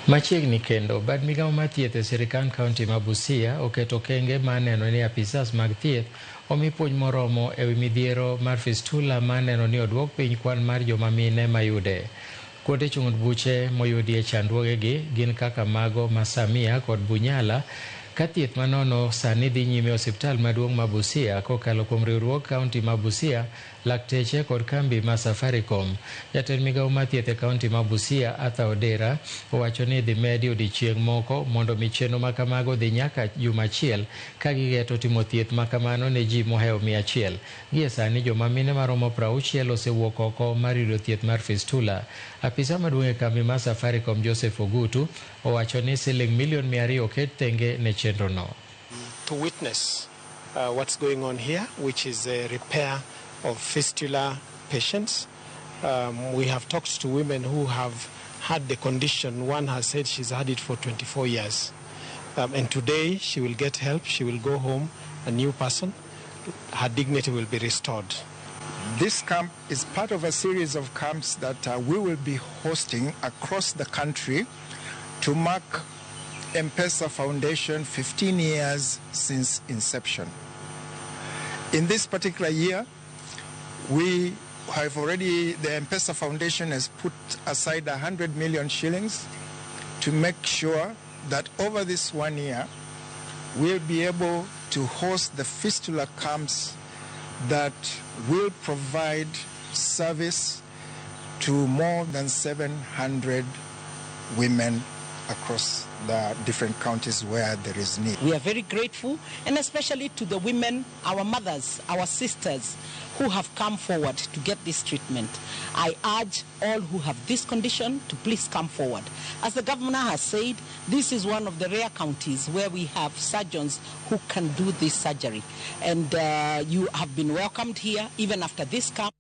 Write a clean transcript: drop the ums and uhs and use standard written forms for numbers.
Machiegni kendo, bad migawo mar thieth e sirikand kaunti ma Busia oketo okenge mar neno ni apisas mag thieth omi puonj moromo ewi midhiero mar fistula mar neno ni oduok piny kwan mar joma mine mayude. Kuonde chung' od buche moyudie chandruogegi gin kaka mago ma Samia kod Bunyala ka thieth manono sani dhi nyime e osiptal maduong' ma Busia kokalo kuom riwruog kaunti ma Busia, lakteche kod kambi ma Safaricom. Jatend migawo mar thieth e kaunti ma Busia, Arthur Odera, owacho ni idhi medi odiechieng' moko mondo mi chenro ma kamago dhi nyaka juma achiel ka gigeto timo thieth ma kamano ne ji mohewo 100. Gie sani joma mine maromo 60 osewuok oko mar yudo thieth mar fistula. Apisa maduong' e kambi mar Safaricom Joseph Ogutu owacho ni siling milion 200 oket thenge ne chenro no. To witness what's going on here, which is a repair of fistula patients. We have talked to women who have had the condition. One has said she's had it for 24 years. And today she will get help. She will go home a new person. Her dignity will be restored. This camp is part of a series of camps that we will be hosting across the country to mark M-Pesa Foundation 15 years since inception. In this particular year, we have already, the M-Pesa Foundation has put aside 100 million shillings to make sure that over this 1 year, we'll be able to host the fistula camps that will provide service to more than 700 women across the different counties where there is need. We are very grateful, and especially to the women, our mothers, our sisters, who have come forward to get this treatment. I urge all who have this condition to please come forward. As the governor has said, this is one of the rare counties where we have surgeons who can do this surgery. And you have been welcomed here even after this camp.